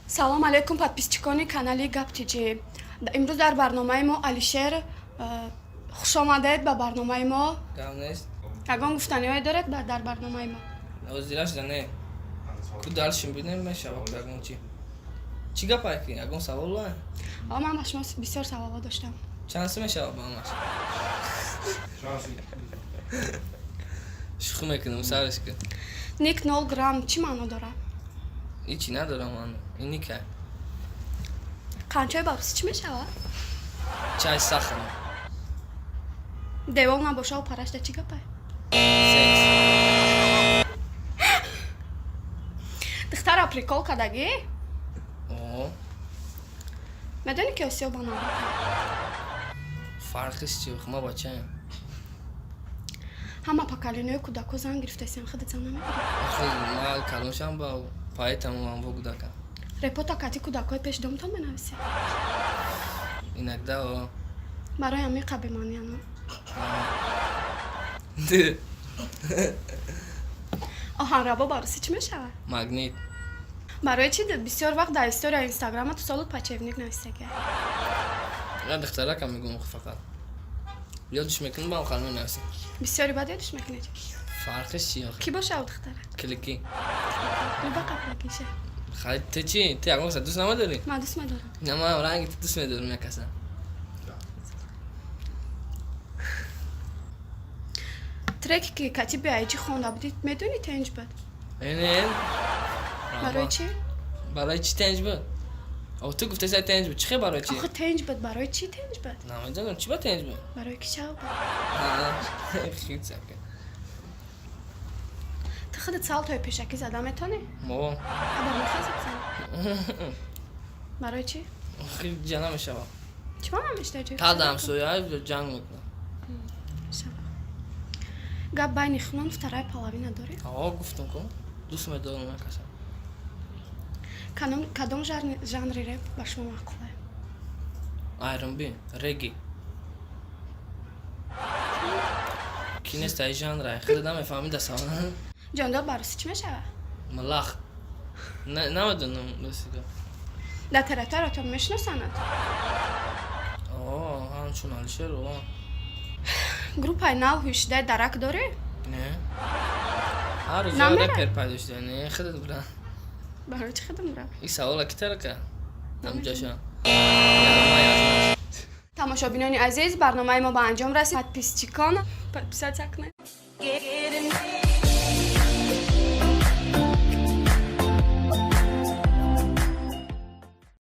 Салом алейкум, подписчикони канали Гап ТЖ. Имрӯз дар барномаи мо Алишер. Хушомадед ба барномаи мо. Гап нест. Ягон гуфтаниҳое доред дар барномаи мо? Ҳозира шуда не. Ку дальше бинем, мешава ягон чи. Чӣ гапае ки? Ягон савол ва? А ман ба шумо бисёр саволҳо доштам. Чанд сум мешава ба ҳамаш? Шӯхӣ мекунам, сараш ки. Ник 0 грамм чӣ маъно дорад? Ҳичи надорам ман. Ин ника. Қанчои ба русӣ чӣ мешавад? Чай сахаром. Девол набошаву парашда чӣ гапае? Секс. Духтара прикол кардагӣ? О, Медонӣ, ки Осиё ба навбат? Фарқиш чи? Ма бачаем. Ҳама поколениҳои кӯдакҳо зан гирифтасиям, худат зан намегирӣ? Охи ма калоншам ба поэтому ман бо кӯдакам. Репота кати кӯдакҳои пеши домтон менависӣ? Иногда о. Барои ҳамин қабиманиано. Д. Оҳанрабо ба русӣ чӣ мешавад? Магнит. Барои чӣ бисёр вақт дар историяи Инстаграма ту солу пачевник нависагӣ? Я духтаракам мегӯм фақат. Ёдиш мекунам, ба хал менависам. Бисёри бад ёдиш мекунӣ. Фарқиш чи охи? Кӣ боша ав духтара? Клики. Люба қаблакиша. Хай, ту чӣ? Ту ягон каса дӯст намедорӣ? Ман дӯст медорам. На, ман ранги ту дӯст медорам як каса. Треке ки кати биайҷи хонда будӣ, медонӣ, тенҷ буд? Не. Барои чӣ? Барои чӣ тенҷ буд? О, ту гуфтаи сай тенҷ буд. Чӣ хел барои чӣ? Охи тенҷ буд, барои чӣ тенҷ буд? Намедонам, чӣ ба тенҷ буд? Барои ки шав буд. Хит сака. Ту худат салтои пешакӣ зада метонӣ? Мо. Аба мехезад зан. Барои чӣ? Охи ҷа намешава. Чӣ ба намешта ҷои? Та ҳамсоя ҷанг мекунам. Шава. Гап байни хунон вторая половина дорӣ? О, гуфтам ку. Дӯст медорам як каса. Кадом жанри реп ба шумо маъқуле? R&B, регги. Ки нест ай жанр, хеле намефаҳми да савол. Ҷондор ба русӣ чӣ мешавад? Малах. Намедонам, рости гап. Дар территориятон мешиносанад? О, ҳамчун Алишер, о. Группаи нав ҳушидаи дарак дорӣ? Не. Ҳар рӯз Намера? репер пайдо шуда. Не, худат бира. Барои чӣ худам бирам? Ин савола ки тарака? Ҳамҷаша. Тамошобинони азиз, барномаи мо ба анҷом расид. Подписчикон, подписаться кунед. Get in.